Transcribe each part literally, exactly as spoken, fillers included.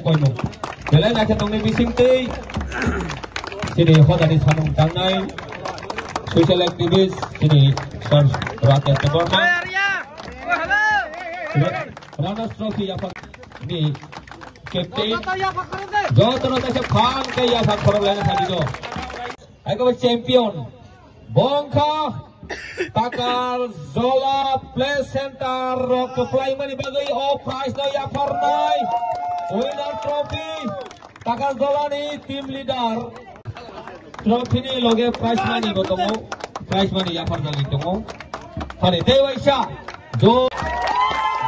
Belai naikhe tongni bisingtwi chini hodani samung tangnai social activist chini Sir Rakesh Debbarma. Runners Trophy yaphar ni captain. Jotono kaisa phan khe yaphar khorok laina thangwi do. Hai khe champion. Bongkha Takar Jola Play Center rok kwplaimani bagwi o prize no yapharnai winner trophy Takar Jola ni team leader. Trophy ni loge prize money bo tongo, prize money yapharjagwi tongo. Hare tei waisa jo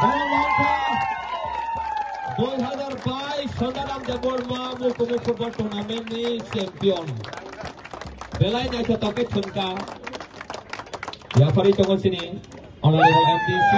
Bongkha dui hazar bais Sondaram Debbarma Mukumu Football Tournament ni champion. Belai naithotok khe thwngkha. Yapharwi tongo chini Honorable M D C.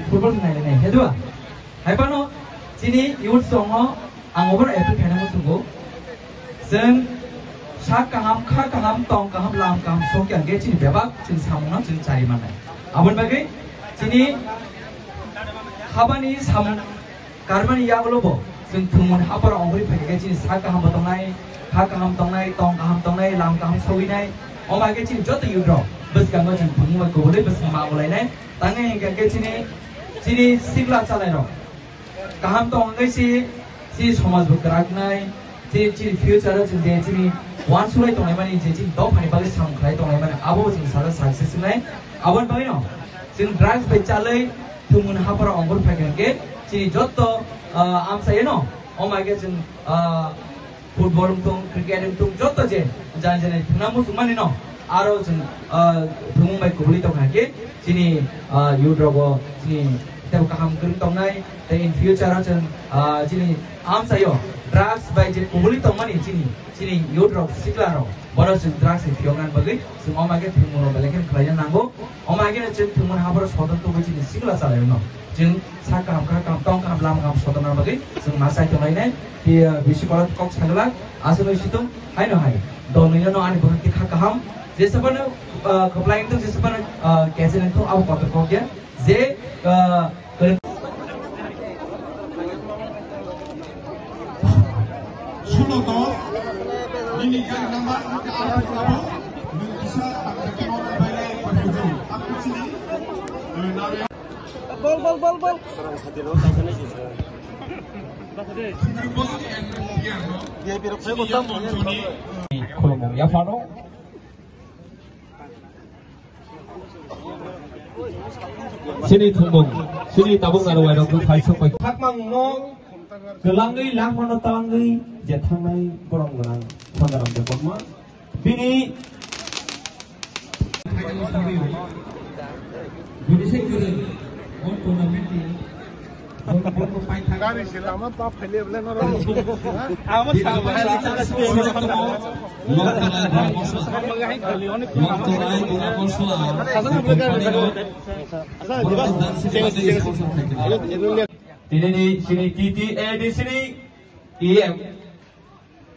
Football nailai nai, hedua. Hai phano chini youth song o ang obono appeal khaina muchungo. Chwng sak kaham, kha kaham, tong kaham, lam kaham sokya hwnkhe chini bebak chini samungno chwng chari mannai. Aboni bagwi chini habani samung karmani yagulo bo chwng thwngmung hapharo ongkhorwi phaikha khe chini sak kaham bo tongnai, kha kaham tongnai, tong kaham tongnai, lam kaham sogwinai. Omo hai khe chini joto youth rok bwskango chwng thwngmung bai kubulwi bwskang ma mulainai. Tangwi hwnkhe khe chini, chini sikla chalairok kaham tong wngwi si, si somaj bo kwrak wngnai, si, chini future o chwng je chini uansuk lai tonglaimani, je chini dophani bagwi samung khlai tonglaimani, abo bo chwng sajak success wngnai. Aboni bagwino chwng drugs bai chalwi thwngmung hapharo ongkhor phaikha hwnkhe chini jotto, ah, amchaino, omo hai khe chwng, ah, football wngthung, cricket wngthung, joto je jani jani thwngna muchungmani no, aro chwng, ah, thwngmung bai kubuli tongkha khe chini, ah, youth rogo chini tei kaham kwrwng tongnai, tei in future o chwng, ah, chini amchaio drugs bai je kubuli tongmani chini, chini youth rok, sikla rok, bono chwng drugs ni phiyokna bagwi chwng omo khe thwngmung rok belai khe khlaina nango. Omo hai kheno chwng thwngmung hapharo soton tubui chini sikla chalairokno chwng sak kaham, kha kaham, tong kaham, lama kaham sotonna bagwi chwng ma chai tonglainai. Tei, uh, bisi kotor kok sagwlak, aswk bai situng haino hai. Dolnwino ani bwkhak tei kha kaham. Jesa phano, uh, kwplai wngthung, jesa phano, uh, kechel wngthung, abo kotor kok ya. Je, uh, Suloto, nini gari number wngkha aphuru abo, nwng kisa tangkhe tongma mobile bai phaikha. Ang sini, eh, nare. Bol, bol, bol, bol. Bol ni and bol ni ano. V I P rok phai bo tam. Khulumung yaphano. Chini thumung, chini tabuk narwai rok bwkhai sokbai. Khakmangno kwlangwi langmano talangwi je thangnai borom gwnang Sandaram Debbarma. Bini bini se kwrwi o tournament ni Gari se lama pa phaile bole no ro. Amo sa bahai la ta. Tini ni sini T T A D C ni E M.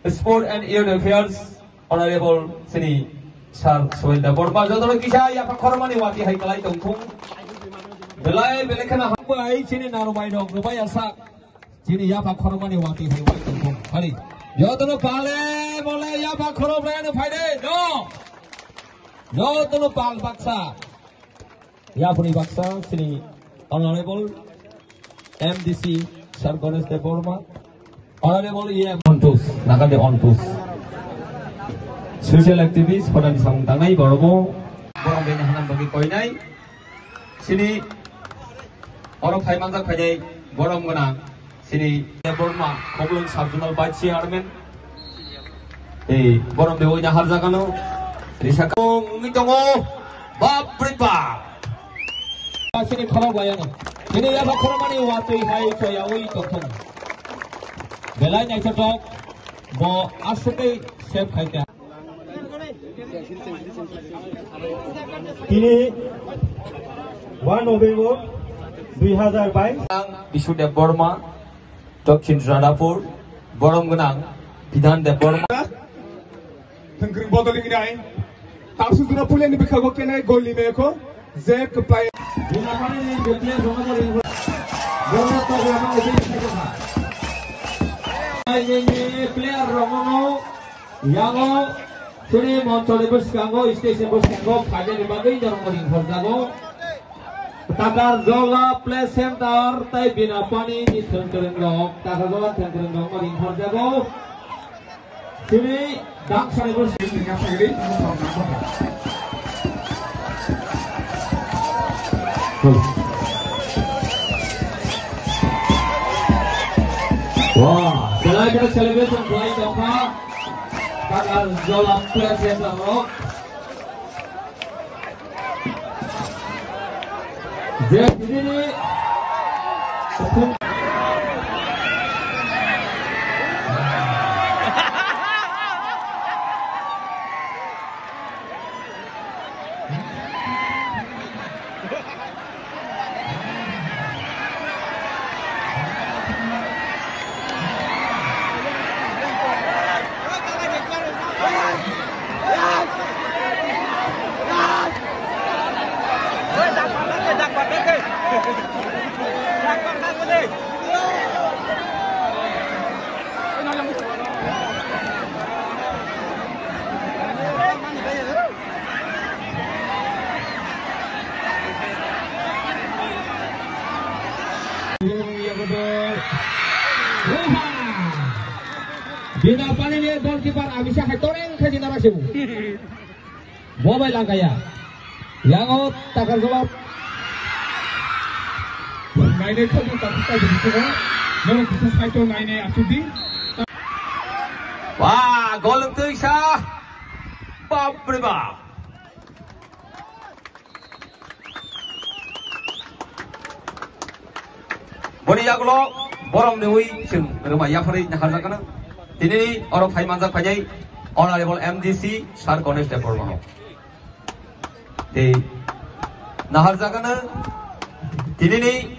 Sport and Youth Affairs, Honorable Shri Sir Suel Debbarma, jotono kisa yapha khormani wati hai kalai tongthung. Belai belai kheno hambai chini narwai rok rwbai asa. Chini yapha khormani wati hai wai tongthung. Hari. Jotono pale bole yapha khorok rayano phaide. No. Jotono pal baksa. Yapuni baksa sini Honorable M D C Sir Ganesh Debbarma, Honorable E M Ontus, Nagade Ontus, social activist, hodani samung tangnai borok bo, borok bini hanam bagwi koinai, sini oro phai manjak phainai borom gwnang, sini Debbarma, Khoblong Sub Zonal Vice Chairman, Tei borok de oina harjakano risa wngwi tongo. Bap bre bap. Asini khorok bayano. Ini yaba khorokmani watwi hai choyawi tongthung. Belai naithotok bo aswkwi save khaikha. Tini one November dui hazar bais. Bishu Debbarma, Dokhin Radhapur, Borom Gwnang, Bidhan Debbarma. Thwngkwrwng bodol wngnai. Taksujura puilani bwkhago kenai gol ni meko. Je kwplai. Player rokno yango chini monchoni bwskango, stage ni bwskango phainani bagwi norokno ringkhorjago. Takarjola Play Center tei Binapani ni thwngkwrwng rok, Takarjola thwngkwrwng rokno ringkhorjago. Chini dangsani bo sini ni kasa gri mo thok na mo thok. Wah, belai khe celebration khlai tongkha. Takarjola Play Center rok. Je, ini ni. Binapani ni goalkeeper Abhishek hai toreng khe jina rasibu. Bo bai langkaya. Yango Takarjola. Naine khabu takhuka di sini. Nono kisa saito naine asudi. Wah, gol wngtwi sa. Bap re bap. Boni yagulo borom niwi chwng rwma yapharwi naharjakgano. Tini oro phai manjak phainai Honorable M D C Sir Ganesh Debbarma no. Tei naharjakgano tinini